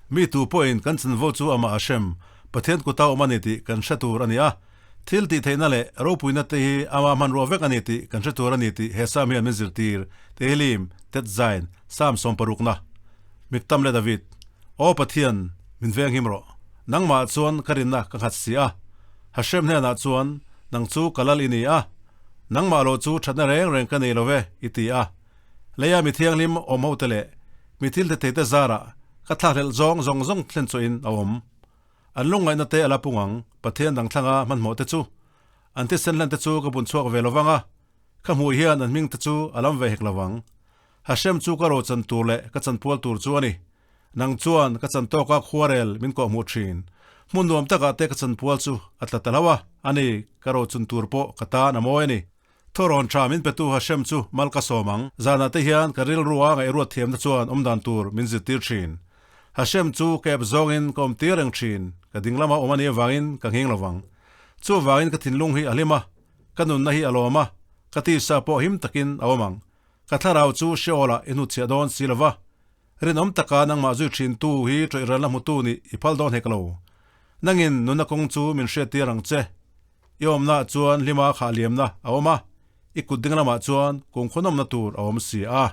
Mi tu pawhin kan chanvo chu amah Hashem, Pathian kuta awm a ni tih kan hre tur a ni a. Thil tih theihna leh ropuina te hi ama hmanrua vek a ni tih kan hre tur a ni tih he Sam hian min zirtir, Tehillim, Tet Zain, Sam sawmparukna. Miktam leh David, Aw Pathian, min venghim rawh. Nangmah chuan ka rinna ka nghat si a. Hashem hnenah chuan, Nang chu ka lal i ni a. Nangmah lo chu thatna reng reng ka nei lo ve, i ti a. Leia mi thianghlim awm hote leh mi thil thethei te zarah ka thlakhlelh zawng zawng zawng thlen chawhin a awm. An lungngaihna te a la pung ang, Pathian dang thlanga hmanhmawh te chu. An thisen hlan te chu ka bun chhuak ve lo vang a, ka hmuh hian an hming te chu a lam ve hek lo vang. Hashem chu ka rochan tur leh ka chanpual tur chu a ni. Nang chuan ka chan tawka khuarel min kawhhmuh thin. Hmun nuam takah te ka chanpual chu a tla ta lo a, ani ka rochan tur pawh ka tan a mawi a ni. Thawrawn tha min petu Hashem chu mal ka sawm ang. Zanah te hian ka rilrua ngaihruat thiamna chuan awmdan tur min zirtir thin. Hashem chu ka ep zawngin ka awm tir reng thin, ka ding lama awm a nih avangin ka nghing lo vang. Chuvangin ka thinlung hi a hlim a, ka nunna hi a lawm a, ka tisa pawh him takin a awm ang. Ka thlarau chu Sheol-ah i hnutchhiah dawn si lo va. Rinawm taka nangmah zui thintu hi ṭawih-ralna hmutu nih i phal dawn hek lo. Nangin nunna kawng chu min hriattir ang che. I awmnaah chuan hlima khah liamna a awm a, i kut ding lamah chuan kumkhawnawmna tur a awm si a.